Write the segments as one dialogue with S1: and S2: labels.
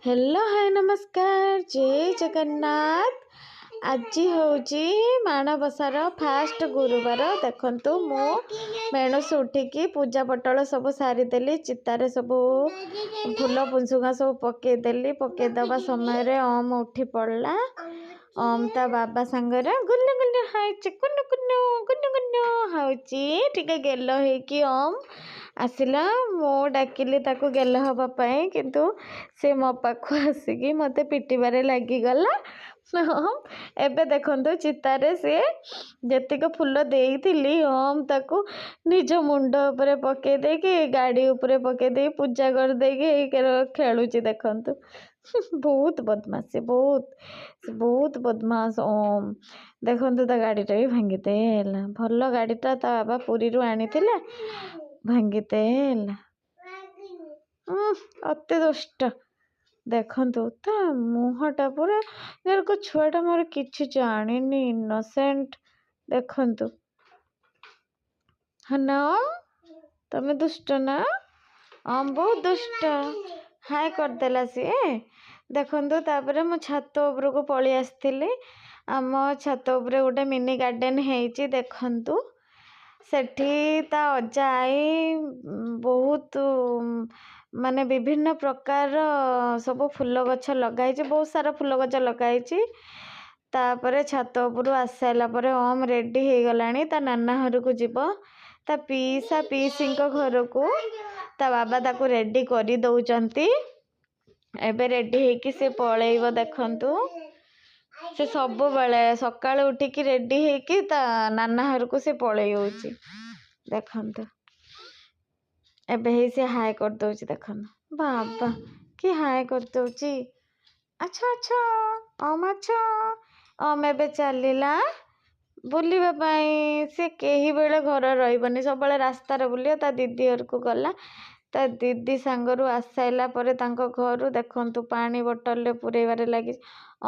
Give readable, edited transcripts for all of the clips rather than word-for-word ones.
S1: Hello, ହାଏ, ନମସ୍କାର, ଜୟ ଜଗନ୍ନାଥ। ଆଜି ହେଉଛି ମାଣବସାର ଫାଷ୍ଟ ଗୁରୁବାର। ଦେଖନ୍ତୁ, ମୁଁ ମେଣୁସ ଉଠିକି ପୂଜା ପଟଳ ସବୁ ସାରିଦେଲି, ଚିତାରେ ସବୁ ଫୁଲ ପୁଂସୁଙ୍ଗା ସବୁ ପକେଇଦେଲି। ପକେଇଦେବା ସମୟରେ ଓମ୍ ଉଠି ପଡ଼ିଲା। ଓମ୍ ତା ବାବା ସାଙ୍ଗରେ ଗୁଲୁ ଗୁଲୁ ହେଉଛି, କୁନୁ କୁନୁ ଗୁନୁ ଗୁନୁ ହେଉଛି। ଟିକେ ଗେଲ ହେଇକି ଓମ୍ ଆସିଲା। ମୁଁ ଡାକିଲି ତାକୁ ଗେଲ ହେବା ପାଇଁ, କିନ୍ତୁ ସେ ମୋ ପାଖକୁ ଆସିକି ମୋତେ ପିଟିବାରେ ଲାଗିଗଲା। ଏବେ ଦେଖନ୍ତୁ, ଚିତାରେ ସିଏ ଯେତିକି ଫୁଲ ଦେଇଥିଲି, ଓମ୍ ତାକୁ ନିଜ ମୁଣ୍ଡ ଉପରେ ପକେଇ ଦେଇକି, ଗାଡ଼ି ଉପରେ ପକେଇ ଦେଇକି, ପୂଜା କରିଦେଇକି ଖେଳୁଛି। ଦେଖନ୍ତୁ, ବହୁତ ବଦମାସି, ବହୁତ ବହୁତ ବଦମାସ ଓମ୍। ଦେଖନ୍ତୁ, ତା ଗାଡ଼ିଟା ବି ଭାଙ୍ଗିଦେଲା। ଭଲ ଗାଡ଼ିଟା ତା ବାବା ପୁରୀରୁ ଆଣିଥିଲା, ଭାଙ୍ଗିଦେଲା। ଅତି ଦୁଷ୍ଟ। ଦେଖନ୍ତୁ, ତା ମୁହଁଟା ପୁରା ଯେରକ ଛୁଆଟା ମୋର କିଛି ଜାଣିନି, ଇନୋସେଣ୍ଟ। ଦେଖନ୍ତୁ। ହଁ ନା, ତମେ ଦୁଷ୍ଟ ନା? ଓମ୍ ବହୁତ ଦୁଷ୍ଟ। ହାଏ କରିଦେଲା ସିଏ। ଦେଖନ୍ତୁ, ତାପରେ ମୁଁ ଛାତ ଉପରକୁ ପଳେଇ ଆସିଥିଲି। ଆମ ଛାତ ଉପରେ ଗୋଟେ ମିନି ଗାର୍ଡ଼େନ୍ ହେଇଛି। ଦେଖନ୍ତୁ, ସେଠି ତା ଅଜା ଆଈ ବହୁତ ମାନେ ବିଭିନ୍ନ ପ୍ରକାରର ସବୁ ଫୁଲ ଗଛ ଲଗା ହେଇଛି, ବହୁତ ସାରା ଫୁଲ ଗଛ ଲଗା ହେଇଛି। ତାପରେ ଛାତ ଉପରୁ ଆସିସାରିଲା ପରେ ଓମ୍ ରେଡ଼ି ହେଇଗଲାଣି, ତା ନାନା ଘରକୁ ଯିବ, ତା ପିଇସା ପିଇସିଙ୍କ ଘରକୁ। ତା ବାବା ତାକୁ ରେଡ଼ି କରିଦେଉଛନ୍ତି। ଏବେ ରେଡ଼ି ହେଇକି ସେ ପଳେଇବ। ଦେଖନ୍ତୁ, ସେ ସବୁବେଳେ ସକାଳୁ ଉଠିକି ରେଡ଼ି ହେଇକି ତା ନାନା ଘରକୁ ସେ ପଳେଇ ଯାଉଛି। ଦେଖନ୍ତୁ, ଏବେ ହେଇ ସେ ହାଏ କରିଦେଉଛି। ଦେଖନ୍ତୁ, ବାବା କି ହାଏ କରିଦେଉଛି। ଆଚ୍ଛା ଆଚ୍ଛା, ଓମ୍ ଆଚ୍ଛା। ଓମ୍ ଏବେ ଚାଲିଲା ବୁଲିବା ପାଇଁ। ସେ କେହି ବେଳେ ଘରେ ରହିବନି, ସବୁବେଳେ ରାସ୍ତାରେ ବୁଲିବ। ତା ଦିଦି ଘରକୁ ଗଲା। ତା ଦିଦି ସାଙ୍ଗରୁ ଆସିସାରିଲା ପରେ ତାଙ୍କ ଘରୁ ଦେଖନ୍ତୁ, ପାଣି ବୋଟଲରେ ପୁରେଇବାରେ ଲାଗିଛି।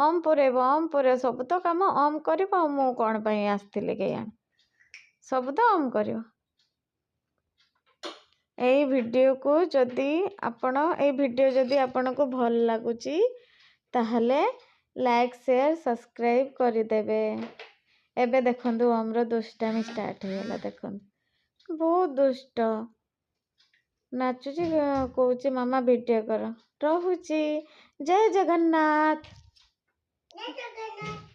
S1: ଓମ୍ ପୁରେଇବ, ଓମ୍ ପୁରେଇବ, ସବୁ ତ କାମ ଓମ୍ କରିବ। ଆଉ ମୁଁ କ'ଣ ପାଇଁ ଆସିଥିଲି କେଜାଣି? ସବୁ ତ ଓମ୍ କରିବ। ଏଇ ଭିଡ଼ିଓ ଯଦି ଆପଣଙ୍କୁ ଭଲ ଲାଗୁଛି, ତାହେଲେ ଲାଇକ୍, ସେୟାର, ସବସ୍କ୍ରାଇବ୍ କରିଦେବେ। ଏବେ ଦେଖନ୍ତୁ, ଓମ୍ର ଦୁଷ୍ଟାମି ଷ୍ଟାର୍ଟ ହେଇଗଲା। ଦେଖନ୍ତୁ, ବହୁତ ଦୁଷ୍ଟ, ନାଚୁଛି, କହୁଛି, "ମାମା, ଭିଡ଼ିଓ କର।" ରହୁଛି, ଜୟ ଜଗନ୍ନାଥ।
S2: ଜୟ ଜଗନ୍ନାଥ।